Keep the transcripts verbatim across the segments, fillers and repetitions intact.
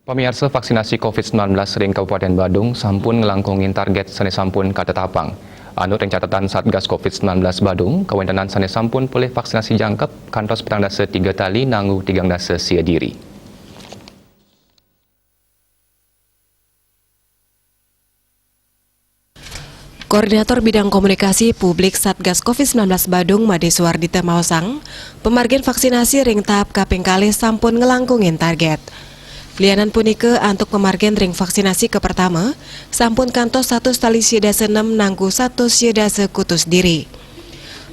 Pamiarsa, vaksinasi covid sembilan belas ring Kabupaten Badung sampun nglangkungin target sane sampun katetapang. Anut ring catetan Satgas covid sembilan belas Badung, kawentenan sane sampun polih vaksinasi jangkep kantos petang dasa tiga tali nanggu tigang dasa sia diri. Koordinator Bidang Komunikasi Publik Satgas covid sembilan belas Badung, Made Suwardita, maosang, pamargin vaksinasi ring tahap kaping kalih sampun nglangkungin target. Lianan punika, antuk pamargin ring vaksinasi kapertama, sampun kantos satus tali sia dasa nem nanggu satus sia dasa kutus diri.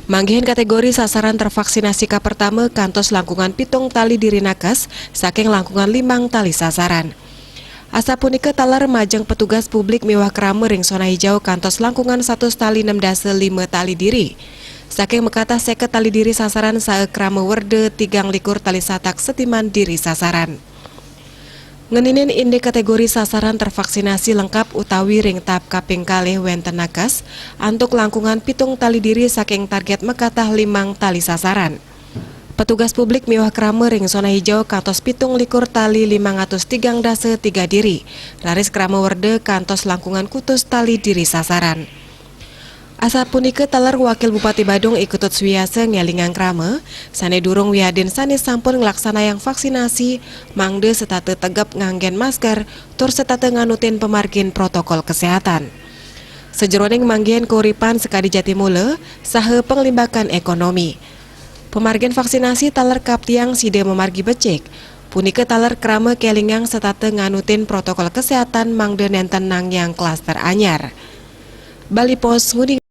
Manggihin kategori sasaran tervaksinasi kapertama kantos langkungan pitung tali diri nakes saking langkungan limang tali sasaran. Asapunika taler majeng petugas publik miwah krama ring zona hijau kantos langkungan satus tali nem dasa lima tali diri. Saking makatah seket tali diri sasaran saha krama werda tigang likur tali satak setiman diri sasaran. Ngeninin indik kategori sasaran tervaksinasi lengkap utawi ring tahap kaping kalih wenten nakes, antuk langkungan pitung tali diri saking target makatah limang tali sasaran. Petugas publik miwah krama ring zona hijau kantos pitung likur tali limang atus tigang dasa tiga diri, raris krama werda kantos langkungan kutus tali diri sasaran. Asapunika taler Wakil Bupati Badung I Ketut Suwiyasa ngelingang krama sane durung wiadin sane sampun nglaksanayang vaksinasi, mangda setata tegep nganggen masker tur setata nganutin pamargin protokol kesehatan. Sajeroning manggihin kauripan sakadi jati mula saha panglimbakan ekonomi. Pamargin vaksinasi taler kaptiang sida mamargi becik. Punika taler krama kelingang setata nganutin protokol kesehatan mangda nenten nangiang klaster anyar. Bali Post nguni